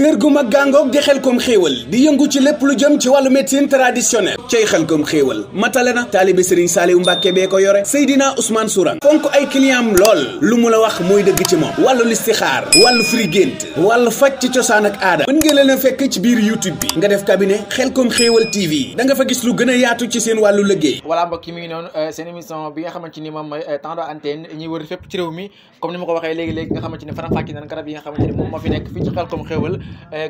kër gu mag gàngoog di Xelcom xéewal di yëngu ci lépp lu jëm ci wàllu médecine traditionnelle cay Xelcom xéewal matale na taalibe Serigne Saliou Mbàkke bee ko yore Seydina Ousmane Sourang fonk ay client am lool lu mu la wax mooy dëgg ci moom wàllu listixaar wàllu firi gént wàllu faj ci cosaan ak aada mën ngeen leen a fekk ci biir YouTube bi nga def cabinet Xelcom xéewal TV da nga fa gis lu gën a yaatu ci seen wàllu liggéey. voilà mbokk yi mi ngi noonu seen émission bi nga xamante ni moom mooy temps d'antenne ñuy wër fépp ci réew mi comme ni ma ko waxee léegi-léegi nga xamante ni faram-fàcce nañ garab yi nga xamante ni moom moo fi nekk fii ci Xelcom xéewal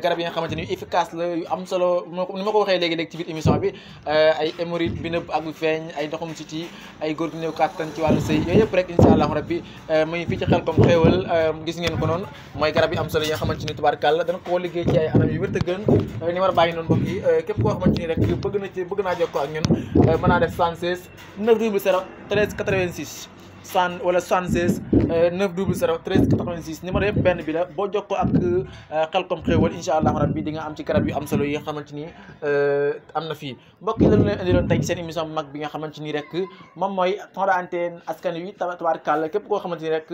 garab yi nga xamante ni efficace la yu am solo ni ma ko waxee léegi-léegi ci biir émission bi ay hémorroïde bi nëbb ak bu feeñ ay ndoxum siti ay góor gu néew kàttan ci wàllu sëy yooyu yëpp rek insha allahu rabbi muy fii ci Xelcom xéewal gis ngeen ko noonu mooy garab yi am solo yi nga xamante ni tubaarkàlla dana ko liggéey ci ay anam yu wér te gën ni war a bàyyi noonu mbokk yi képp koo xamante ni rek bëgg naa jokkoo ak ñun mën naa def 76 900 13 86 wala 76 900 13 86 numéro yëpp benn bi la boo jokkoo ak Xelcom xéewal insha allahu rabbi di nga am ci garab yu am solo yi nga xamante ni am na fii mbokk yi lañu leen indiloon tey seen émission bu mag bi nga xamante ni rek moom mooy temps d'antenne askan wi tabaarkàlla képp koo xamante ni rek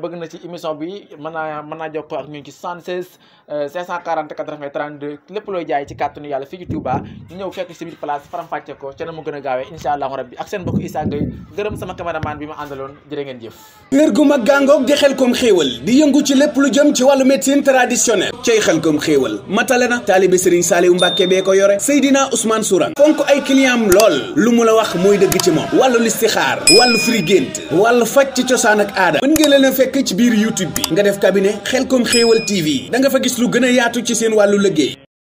bëgg na ci émission bi mën naa jokkoo ak ñun ci 76 540 80 32 lépp looy jaay ci kàttanu yàlla fii ci Touba ñu ñëw fekk ci biir place faram-fàcce ko ca na mu gën a gaawee insha allahu rabbi ak seen mbokk Issa Gueye gërëm sama cameraman bi ma àndaloon jërë ngeen jëf. kër gu mag gàngoog di Xelcom xéewal di yëngu ci lépp lu jëm ci wàllu médecine traditionnelle cay Xelcom xéewal matale na taalibe Serigne Saliou Mbàkke bee ko yore Seydina Ousmane Sourang fonk ay client am lool lu mu la wax mooy dëgg ci moom wàllu listixaar wàllu firi gént wàllu faj ci cosaan ak aada mën ngeen leen a fekk ci biir YouTube bi nga def cabinet Xelcom xéewal TV da nga fa gis lu gën a yaatu ci seen wàllu liggéey.